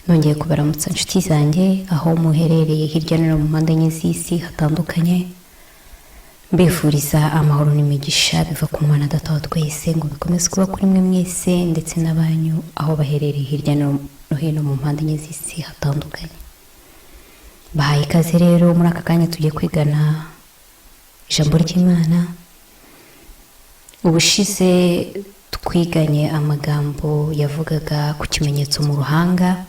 Nongeye kubaramutsa inshuti zanjye aho muherereye hirya no hino mu mpande enye z'isi hatandukanye, mbifuriza amahoro n'imigisha biva ku Mwana Data wa twese ngo bikomeze kuba kuri mwe mwese ndetse n'abanyu aho baherereye hirya no hino mu mpande enye z'isi hatandukanye. Bahaye ikaze rero. Muri aka kanya tugiye kwigana ijambo ry'Imana. Ubushize twiganye amagambo yavugaga ku kimenyetso mu ruhanga.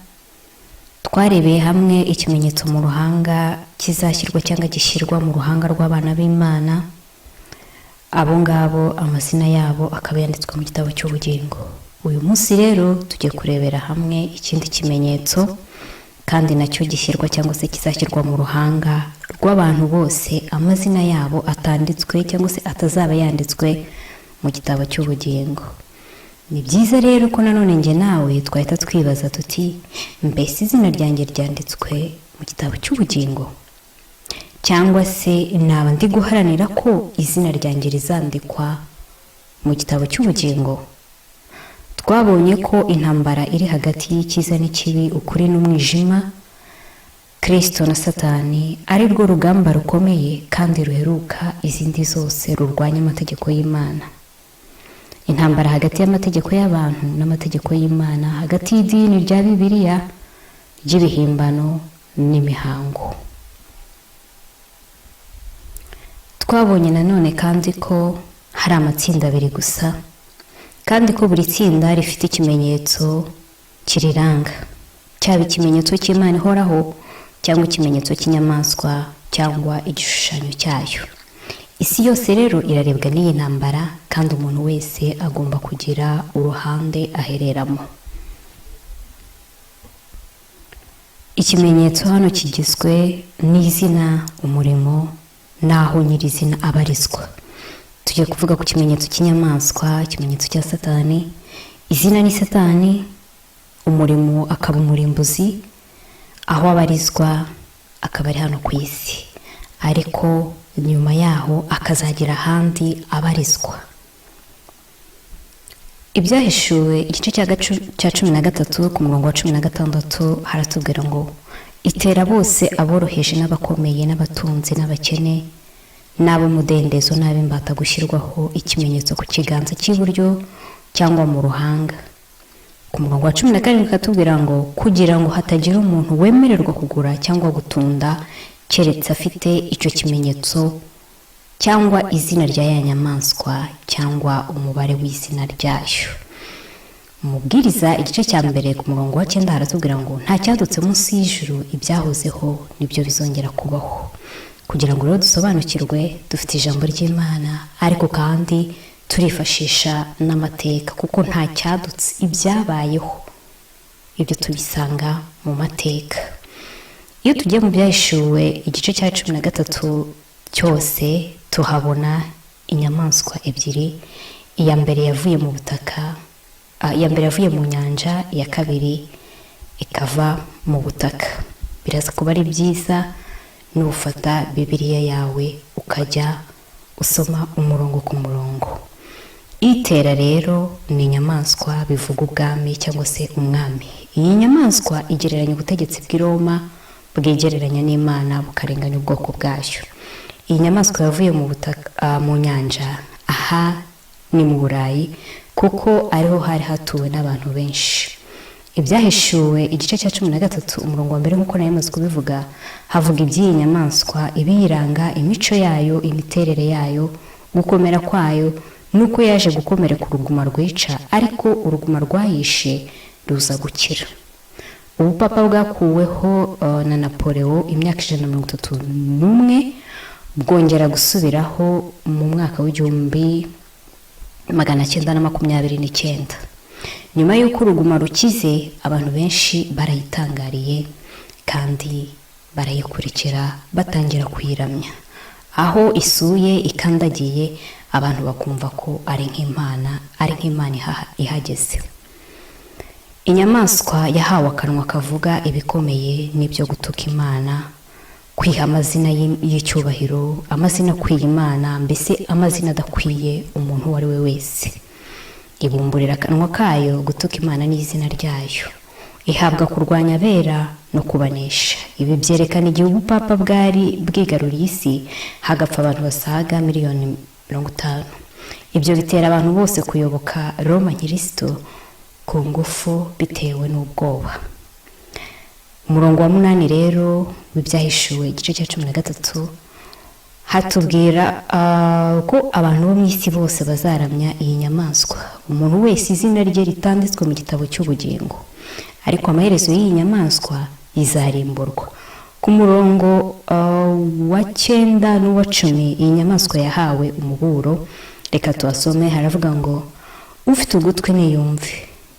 Twarebeye hamwe ikimenyetso mu ruhanga kizashyirwa cyangwa gishyirwa mu ruhanga rw'abana b'Imana, abo ngabo amazina yabo akaba yanditswe mu gitabo cy'ubugingo. Uyu munsi rero tugiye kurebera hamwe ikindi kimenyetso kandi nacyo gishyirwa cyangwa se kizashyirwa mu ruhanga rw'abantu bose amazina yabo atanditswe cyangwa se atazaba yanditswe mu gitabo cy'ubugingo. Ni byiza rero ko nanone njye nawe twahita twibaza tuti: "Mbese izina ryanjye ryanditswe mu gitabo cy'ubugingo?" Cyangwa se naba ndi guharanira ko izina ryanjye rizandikwa mu gitabo cy'ubugingo? Twabonye ko intambara iri hagati y'icyiza n'ikibi, ukuri n'umwijima, Kirisito na Satani, ari rwo rugamba rukomeye kandi ruheruka izindi zose rurwanya amategeko y'Imana. Intambara hagati y'amategeko y'abantu n'amategeko y'Imana, hagati y'idini rya Bibiliya ry'ibihimbano n'imihango. Twabonye nanone kandi ko hari amatsinda abiri gusa, kandi ko buri tsinda rifite ikimenyetso kiriranga, cyaba ikimenyetso cy'Imana ihoraho cyangwa ikimenyetso cy'inyamaswa cyangwa igishushanyo cyayo. Isi yose rero irarebwa n'iyi ntambara, kandi umuntu wese agomba kugira uruhande ahereramo. Ikimenyetso hano kigizwe n'izina, umurimo n'aho nyirizina abarizwa. Tugiye kuvuga ku kimenyetso cy'inyamaswa, ikimenyetso cya Satani. Izina ni Satani, umurimo akaba umurimbuzi, aho abarizwa akaba ari hano ku isi, ariko nyuma yaho akazagira ahandi abarizwa. Ibyahishuwe igice cya 13 ku murongo wa 16 haratubwira ngo: "Itera bose, aboroheje n'abakomeye n'abatunzi n'abakene n'ab'umudendezo n'ab'imbata, gushyirwaho ikimenyetso ku kiganza cy'iburyo cyangwa mu ruhanga." Ku murongo wa 17 katubwira ngo: "Kugira ngo hatagira umuntu wemererwa kugura cyangwa gutunda keretse afite icyo kimenyetso cyangwa izina rya ya nyamaswa cyangwa umubare w'izina ryayo." Umubwiriza igice cya 1 ku murongo wa 9 haratubwira ngo: "Nta cyadutse munsi y'ijuru, ibyahozeho nibyo bizongera kubaho." Kugira ngo rero dusobanukirwe, dufite ijambo ry'Imana, ariko kandi turifashisha n'amateka, kuko nta cyadutse, ibyabayeho ibyo tubisanga mu mateka. Iyo tugiye mu Byahishuwe igice cya 13 cyose, tuhabona inyamaswa ebyiri. Iya mbere yavuye mu butaka, iya mbere yavuye mu nyanja, iya kabiri ikava mu butaka. Biraza kuba ari byiza nufata Bibiliya yawe ukajya usoma umurongo ku murongo. Itera rero ni inyamaswa, bivuga ubwami cyangwa se umwami. Iyi nyamaswa igereranya ubutegetsi bw'i Roma bwigereranya n'Imana, bukarenganya ubwoko bwayo. Iyi nyamaswa yavuye mu butaka, mu nyanja, aha ni mu Burayi kuko ariho hari hatuwe n'abantu benshi. Ibyahishuwe igice cya 13 umurongo wa 1, nk'uko nari maze kubivuga, havuga iby'iyi nyamaswa, ibiyiranga, imico yayo, imiterere yayo, gukomera kwayo, nuko yaje gukomereka uruguma rwica, ariko uruguma rwayishe ruza gukira. Ubupapa bwakuweho na Napoleo imyaka 131, bwongera gusubiraho mu mwaka w'1929. Nyuma y'uko uruguma rukize, abantu benshi barayitangariye kandi barayikurikira, batangira kuyiramya. Aho isuye ikandagiye, abantu bakumva ko ari nk'imana, ari nk'imana ihageze. Inyamaswa yahawe akanwa kavuga ibikomeye n'ibyo gutuka Imana, kwiha amazina y'icyubahiro, amazina akwiye Imana, mbese amazina adakwiye umuntu uwo ari we wese. Ibumburira akanwa kayo gutuka Imana n'izina ryayo. Ihabwa kurwanya abera no kubanesha. Ibi byerekana igihe ubupapa bwari bwigaruriye isi, hagapfa abantu basaga miliyoni 50. Ibyo bitera abantu bose kuyoboka Roma Nkirisito ku ngufu bitewe n'ubwoba. Umurongo wa 8 rero w'Ibyahishuwe igice cya 13 hatubwira ko abantu bo mu isi bose bazaramya iyi nyamaswa, umuntu wese izina rye ritanditswe mu gitabo cy'ubugingo. Ariko amaherezo y'iyi nyamaswa izarimburwa. Ku murongo wa 9 n'uwa 10, iyi nyamaswa yahawe umuburo. Reka tuhasome. Haravuga ngo: "Ufite ugutwi niyumve.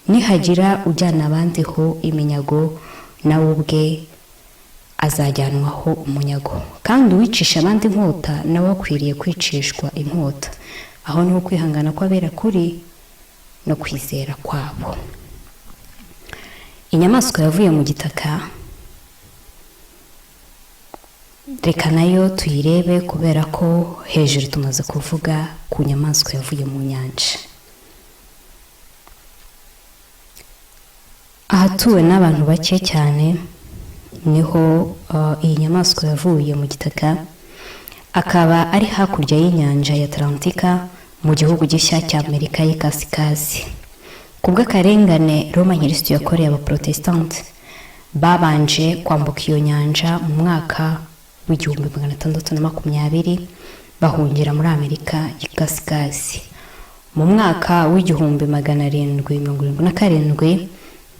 Nihagira ujyana abandi ho iminyago, nawe ubwe azajyanwaho umunyago, kandi uwicisha abandi inkota nawe akwiriye kwicishwa inkota. Aho niho kwihangana kw'abera kuri no kwizera kwabo." Inyamaswa yavuye mu gitaka, reka nayo tuyirebe, kubera ko hejuru tumaze kuvuga ku nyamaswa yavuye mu nyanja. Ahatuwe n'abantu bake cyane niho iyi nyamaswa yavuye mu gitaka, akaba ari hakurya y'inyanja ya Atlantika mu gihugu gishya cya Amerika y'Ikasikazi. Ku bw'akarengane Roma Nkirisitu yakoreye Abaprotestante, babanje kwambuka iyo nyanja mu mwaka w'1620, bahungira muri Amerika y'Ikasikazi. Mu mwaka w'1777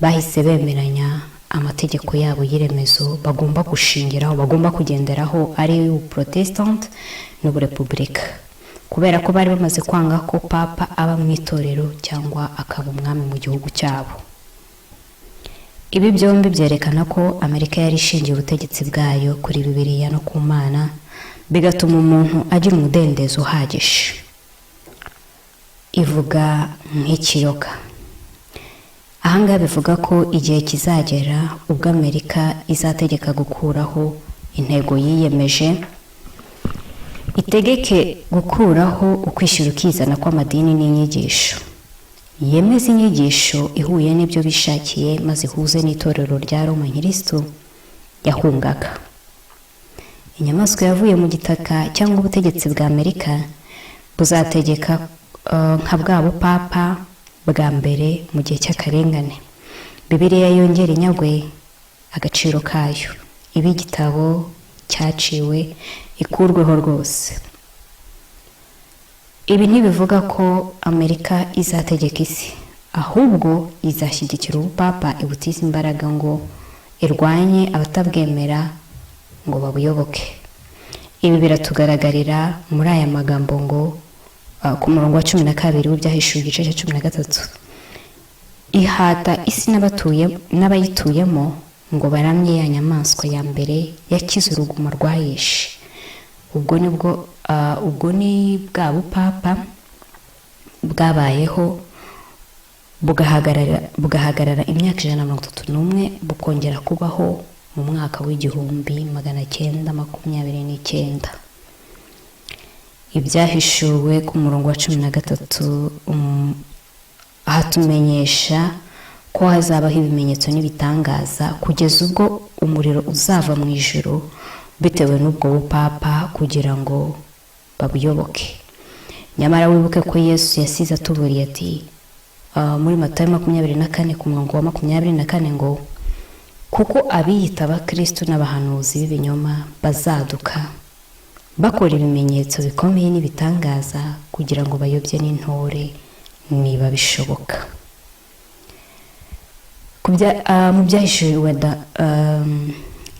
bahise bemeranya amategeko yabo y'iremezo bagomba gushingiraho, bagomba kugenderaho, ari Protestante n'Uburepubulika, kubera ko bari bamaze kwanga ko papa aba mu itorero cyangwa akaba umwami mu gihugu cyabo. Ibi byombi byerekana ko Amerika yari ishingiye ubutegetsi bwayo kuri Bibiliya no ku Mana, bigatuma umuntu agira umudendezo uhagije. Ivuga nk'ikiyoka. Ahangaha bivuga ko igihe kizagera ubwo Amerika izategeka gukuraho intego yiyemeje, itegeke gukuraho ukwishyura ukizana kw'amadini n'inyigisho, yemeze inyigisho ihuye n'ibyo bishakiye, maze ihuze n'itorero rya Roma Nkirisitu yahungaga. Inyamaswa yavuye mu gitaka cyangwa ubutegetsi bwa Amerika buzategeka nka bwa bupapa bwa mbere mu gihe cy'akarengane. Bibiliya yongera inyagwe agaciro kayo, ibe igitabo cyaciwe, ikurweho rwose. Ibi ntibivuga ko Amerika izategeka isi, ahubwo izashyigikira ubupapa ibutize imbaraga ngo irwanye abatabwemera ngo babuyoboke. Ibi biratugaragarira muri aya magambo ngo ku murongo wa 12 w'Ibyahishuwe igice cya 13: "Ihata isi n'abayituyemo ngo baramye ya nyamaswa ya mbere yakize uruguma rwayishe." Ubwo nibwo ubwo ni bwa bupapa bwabayeho bugahagarara imyaka 131, bukongera kubaho mu mwaka w'1929. Ibyahishuwe ku murongo wa 13 ahatumenyesha ko hazabaho ibimenyetso n'ibitangaza kugeza ubwo umuriro uzava mu ijuru bitewe n'ubwo bupapa kugira ngo babuyoboke. Nyamara wibuke ko Yesu yasize atuburiye ati muri Matayo 24 ku murongo wa 24 ngo: "Kuko abiyita abakristo n'abahanuzi b'ibinyoma bazaduka bakora ibimenyetso bikomeye n'ibitangaza kugira ngo bayobye n'intore niba bishoboka." Mu Byahishuwe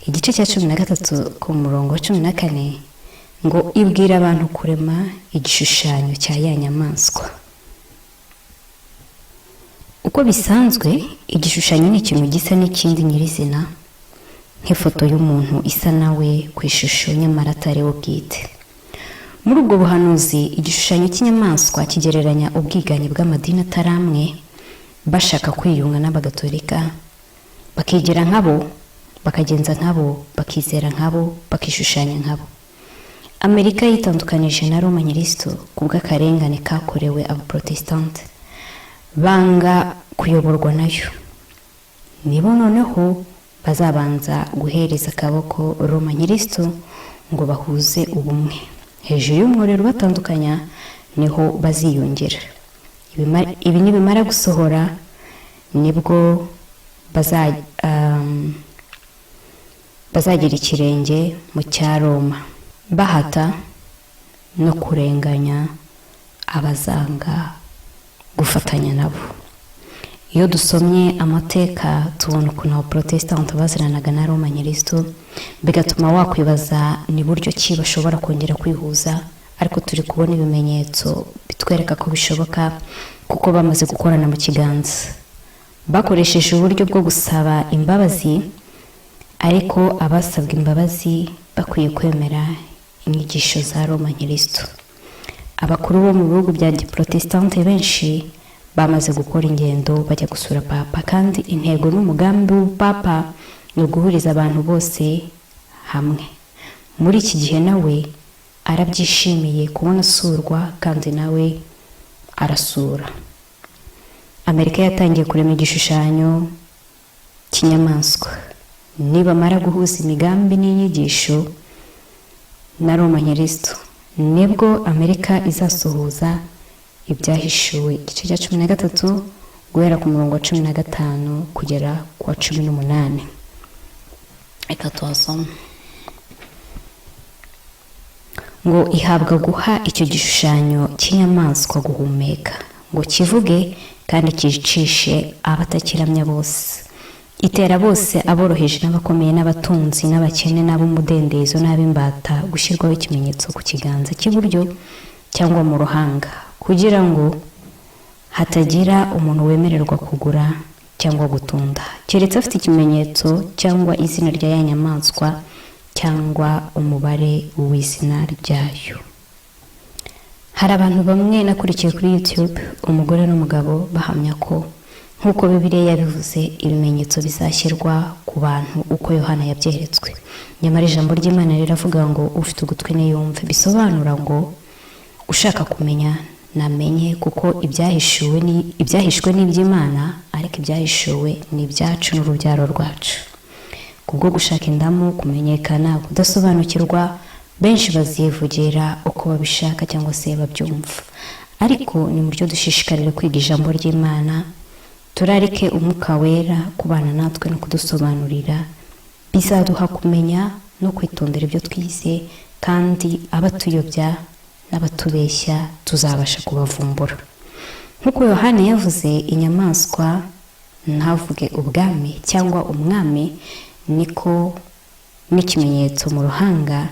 igice cya 13 ku murongo wa 14 ngo: "Ibwira abantu kurema igishushanyo cya ya nyamaswa." Uko bisanzwe, igishushanyo ni ikintu gisa n'ikindi nyirizina, nk'ifoto y'umuntu isa nawe ku ishusho nyamara atari we bwite. Muri ubwo buhanuzi, igishushanyo cy'inyamaswa kigereranya ubwiganye bw'amadini atari amwe, bashaka kwiyunga n'Abagatolika, bakigira nkabo, bakagenza nkabo, bakizera nkabo, bakishushanya nkabo. Amerika yitandukanije na Roma Nyirisitu ku bw'akarengane kakorewe Abaprotestante, banga kuyoborwa nayo. Nibo noneho bazabanza guhereza akaboko Roma Nkirisitu ngo bahuze ubumwe. Hejuru y'umworero ubatandukanya niho baziyongera. Ibi nibimara gusohora nibwo bazagira ikirenge mu cya Roma, bahata no kurenganya abazanga gufatanya nabo. Iyo dusomye amateka tubona ukuntu abaporotesitanti baziranaga na Roma Nkirisitu, bigatuma wakwibaza ni buryo ki bashobora kongera kwihuza, ariko turi kubona ibimenyetso bitwereka ko bishoboka, kuko bamaze gukorana mu kiganza. Bakoresheje uburyo bwo gusaba imbabazi, ariko abasabwa imbabazi bakwiye kwemera inyigisho za Roma Nkirisitu. Abakuru bo mu bihugu bya giporotesitanti benshi bamaze gukora ingendo bajya gusura Papa, kandi intego n'umugambi w'Papa ni uguhuriza abantu bose hamwe. Muri iki gihe nawe arabyishimiye kubona asurwa, kandi nawe arasura. Amerika yatangiye kurema igishushanyo cy'inyamaswa. Nibamara guhuza imigambi n'inyigisho na Roma Nkirisitu, nibwo Amerika izasuhuza Ibyahishuwe igice cya 13 guhera ku murongo wa 15 kugera ku wa 18. Reka tuhasome. Ngo ihabwa guha icyo gishushanyo cy'inyamaswa guhumeka, ngo kivuge kandi cyicishe abatakiramya bose. Itera bose, aboroheje n'abakomeye n'abatunzi n'abakene n'ab'umudendezo n'ab'imbata, gushyirwaho ikimenyetso ku kiganza cy'iburyo cyangwa mu ruhanga, kugira ngo hatagira umuntu wemererwa kugura cyangwa gutunda keretse afite ikimenyetso cyangwa izina rya ya nyamaswa cyangwa umubare w'izina ryayo. Hari abantu bamwe nakurikiye kuri YouTube, umugore n'umugabo, bahamya ko nk'uko Bibiliya yabivuze, ibimenyetso bizashyirwa ku bantu uko Yohana yabyeretswe. Nyamara ijambo ry'Imana riravuga ngo ufite ugutwi niyumve, bisobanura ngo ushaka kumenya namenye, kuko ibyahishuwe ni ibyahishwe n'iby'Imana, ariko ibyahishuwe ni ibyacu n'urubyaro rwacu. Kubwo gushaka indamu, kumenyekana, kudasobanukirwa, benshi bazivugira uko babishaka cyangwa se babyumva. Ariko ni mu buryo dushishikarire kwiga ijambo ry'Imana, turarike Umwuka Wera kubana natwe no kudusobanurira. Bizaduha kumenya no kwitondera ibyo twize, kandi abatuyobya n'abatubeshya tuzabasha kubavumbura. Nk'uko Yohani yavuze inyamaswa ntavuge ubwami cyangwa umwami, niko n'ikimenyetso mu ruhanga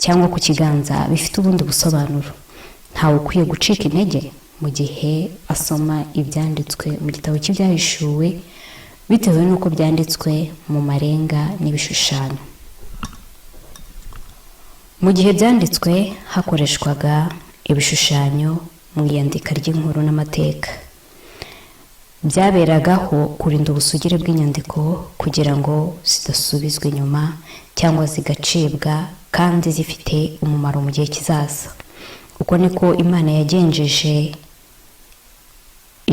cyangwa ku kiganza bifite ubundi busobanuro. Ntawe ukwiye gucika intege mu gihe asoma ibyanditswe mu gitabo cy'Ibyahishuwe bitewe n'uko byanditswe mu marenga n'ibishushanyo. Mu gihe byanditswe hakoreshwaga ibishushanyo mu iyandika ry'inkuru n'amateka. Byaberagaho kurinda ubusugire bw'inyandiko kugira ngo zidasubizwa inyuma cyangwa zigacibwa kandi zifite umumaro mu gihe kizaza. Uko niko Imana yagenjeje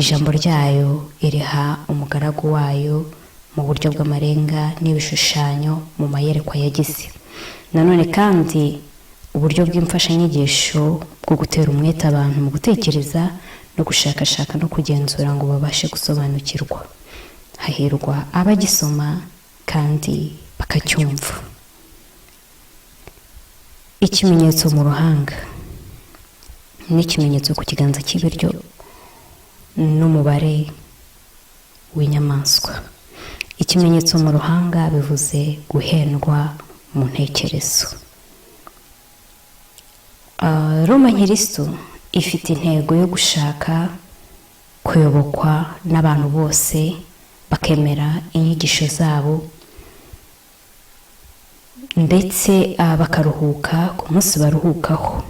ijambo ryayo, iriha umugaragu wayo mu buryo bw'amarenga n'ibishushanyo mu mayerekwa yagize. Nanone kandi uburyo bw'imfashanyigisho bwo gutera umwete abantu mu gutekereza no gushakashaka no kugenzura ngo babashe gusobanukirwa. Hahirwa abagisoma kandi bakacyumva. Ikimenyetso mu ruhanga n'ikimenyetso ku kiganza cy'iburyo n'umubare w'inyamaswa. Ikimenyetso mu ruhanga bivuze guhendwa mu ntekerezo. Roma Nkirisitu ifite intego yo gushaka kuyobokwa n'abantu bose, bakemera inyigisho zabo, ndetse bakaruhuka ku munsi baruhukaho.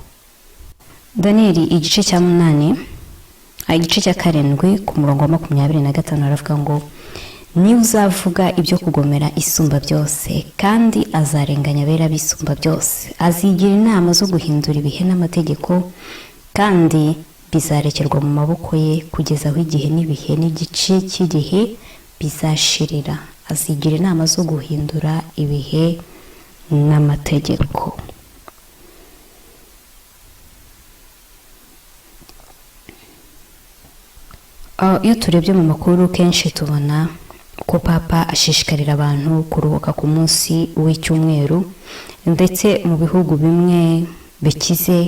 Daniyeli igice cya 8, igice cya 7 ku murongo wa 25 aravuga ngo niba uzavuga ibyo kugomera Isumba byose, kandi azarenganya abera b'Isumba byose, azigira inama zo guhindura ibihe n'amategeko, kandi bizarekerwa mu maboko ye kugeza aho igihe n'ibihe n'igice cy'igihe. bizashirira. Azigira inama zo guhindura ibihe n'amategeko. Iyo turebye mu makuru kenshi tubona ko Papa ashishikarira abantu kuruhuka ku munsi w'icyumweru, ndetse mu bihugu bimwe bikize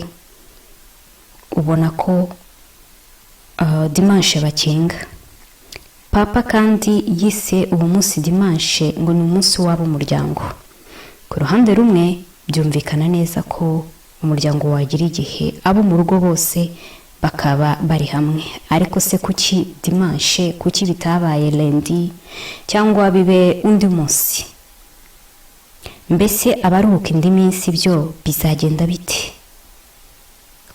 ubona ko dimanche bakinga. Papa kandi yise uwo munsi dimanche ngo ni umunsi w'ab'umuryango. Ku ruhande rumwe byumvikana neza ko umuryango wagira igihe abo mu rugo bose bakaba bari hamwe, ariko se kuki dimanche, kuki bitabaye lundi cyangwa bibe undi munsi? Mbese abaruhuka indi minsi byo bizagenda bite,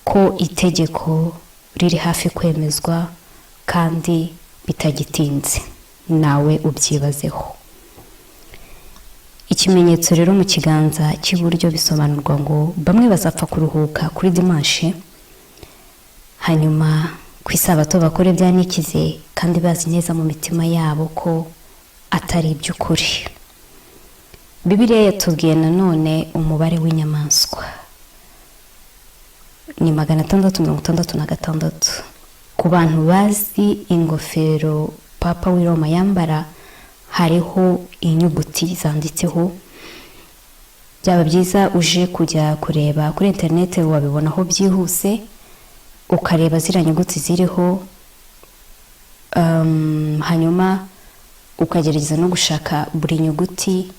ko itegeko riri hafi kwemezwa kandi bitagitinze? Nawe ubyibazeho. Ikimenyetso rero mu kiganza cy'iburyo bisobanurwa ngo bamwe bazapfa kuruhuka kuri dimanche, hanyuma ku isabato bakore byanikize, kandi bazi neza mu mitima yabo ko atari iby'ukuri. Bibiliya yatubwiye nanone umubare w'inyamaswa ni 666. Ku bantu bazi ingofero Papa w'i Roma yambara, hariho inyuguti zanditseho. Byaba byiza uje kujya kureba kuri interineti, wabibonaho byihuse, ukareba ziriya nyuguti ziriho, hanyuma ukagerageza no gushaka buri nyuguti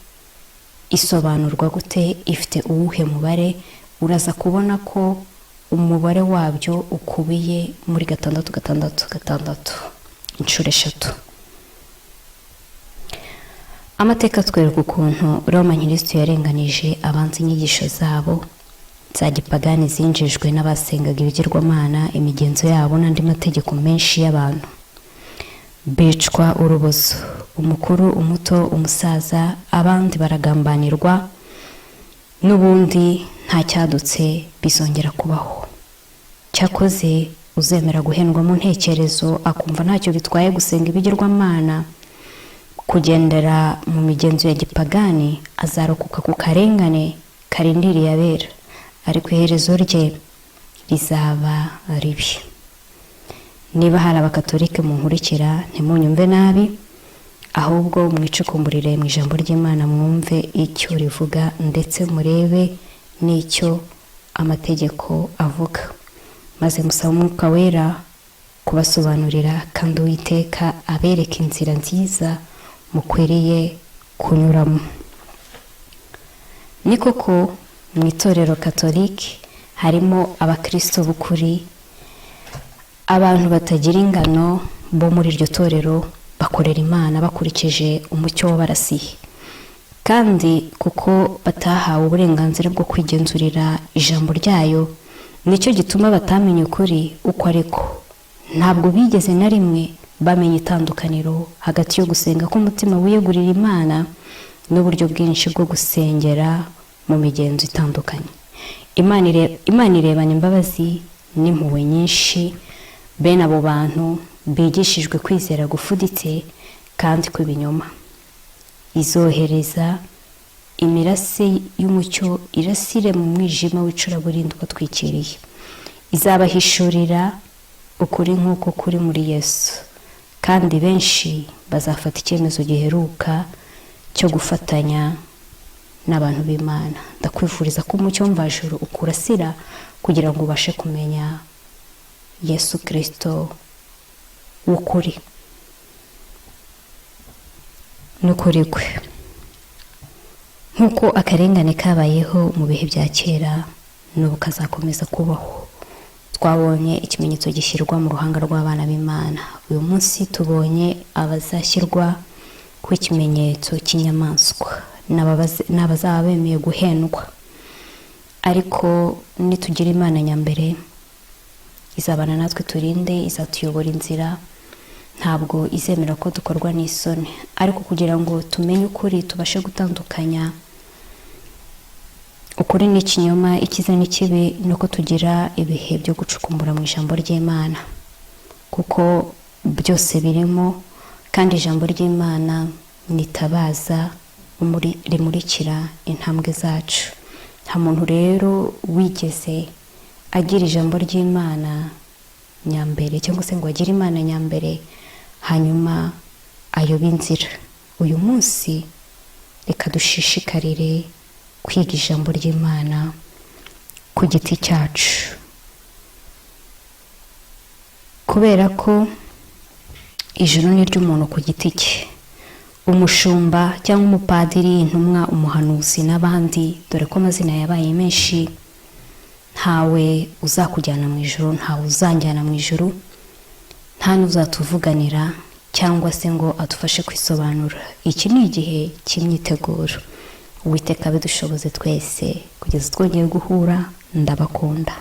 isobanurwa gute, ifite uwuhe mubare. Uraza kubona ko umubare wabyo ukubiye muri 6 6 6 inshuro 3. Amateka atwereka ukuntu Roma Nkirisitu yarenganije abanza inyigisho zabo za gipagani zinjijwe n'abasengaga ibigirwamana, imigenzo yabo n'andi mategeko menshi y'abantu. Bicwa urubozo, umukuru, umuto, umusaza, abandi baragambanirwa, n'ubundi nta cyadutse bizongera kubaho. Cyakoze uzemera guhendwa mu ntekerezo akumva ntacyo bitwaye gusenga ibigirwamana, kugendera mu migenzo ya gipagani, azarokoka ku karengane karindiriye abera, ariko iherezo rye rizaba ribi. Niba hari abakatolike munkurikira, ntimunyumve nabi, ahubwo mwicukumburire mu ijambo ry'Imana, mwumve icyo rivuga ndetse murebe n'icyo amategeko avuga, maze musabe Umwuka Wera kubasobanurira, kandi Uwiteka abereke inzira nziza mukwiriye kunyuramo. Ni koko mu itorero katolike harimo abakristo b'ukuri, abantu batagira ingano bo muri iryo torero bakorera Imana bakurikije umucyo wabarasiye, kandi kuko batahawe uburenganzira bwo kwigenzurira ijambo ryayo, nicyo gituma batamenya ukuri uko ariko. Ntabwo bigeze na rimwe bamenya itandukaniro hagati yo gusenga k'umutima wiyegurira Imana n'uburyo bwinshi bwo gusengera mu migenzo itandukanye. Imana irebana imbabazi n'impuhwe nyinshi bene abo bantu bigishijwe kwizera gufuditse kandi kw'ibinyoma. Izohereza imirase y'umucyo irasire mu mwijima w'icuraburindi ubatwikiriye. Izabahishurira ukuri nk'uko kuri muri Yesu, kandi benshi bazafata icyemezo giheruka cyo gufatanya n'abantu b'Imana. Ndakwifuriza ko umucyo mvajuru ukurasira kugira ngo ubashe kumenya Yesu Kristo w'ukuri n'ukuri kwe. Nk'uko akarengane kabayeho mu bihe bya kera, n'ubu kazakomeza kubaho. Twabonye ikimenyetso gishyirwa mu ruhanga rw'abana b'Imana. Uyu munsi tubonye abazashyirwa ku ikimenyetso cy'inyamaswa n'abazaba bemeye guhendwa. Ariko nitugira Imana nyambere, izabana natwe turinde, izatuyobora inzira, ntabwo izemera ko dukorwa n'isoni. Ariko kugira ngo tumenye ukuri, tubashe gutandukanya ukuri n'ikinyoma, icyiza n'ikibi, nuko tugira ibihe byo gucukumbura mu ijambo ry'Imana, kuko byose birimo, Kandi ijambo ry'Imana nitabaza rimurikira intambwe zacu. Nta muntu rero wigeze agira ijambo ry'Imana nyambere, cyangwa se ngo agire Imana nyambere, hanyuma ayobe inzira. Uyu munsi reka dushishikarire kwiga ijambo ry'Imana ku giti cyacu, kubera ko ijuru ni iry'umuntu ku giti cye. Umushumba cyangwa umupadiri, intumwa, umuhanuzi n'abandi, dore ko amazina yabaye menshi, ntawe uzakujyana mu ijuru, ntawe uzanjyana mu ijuru, nta n'uzatuvuganira cyangwa se ngo adufashe kwisobanura. Iki ni igihe cy'imyiteguro. Uwiteka bidushoboze twese kugeza twongeye guhura. Ndabakunda.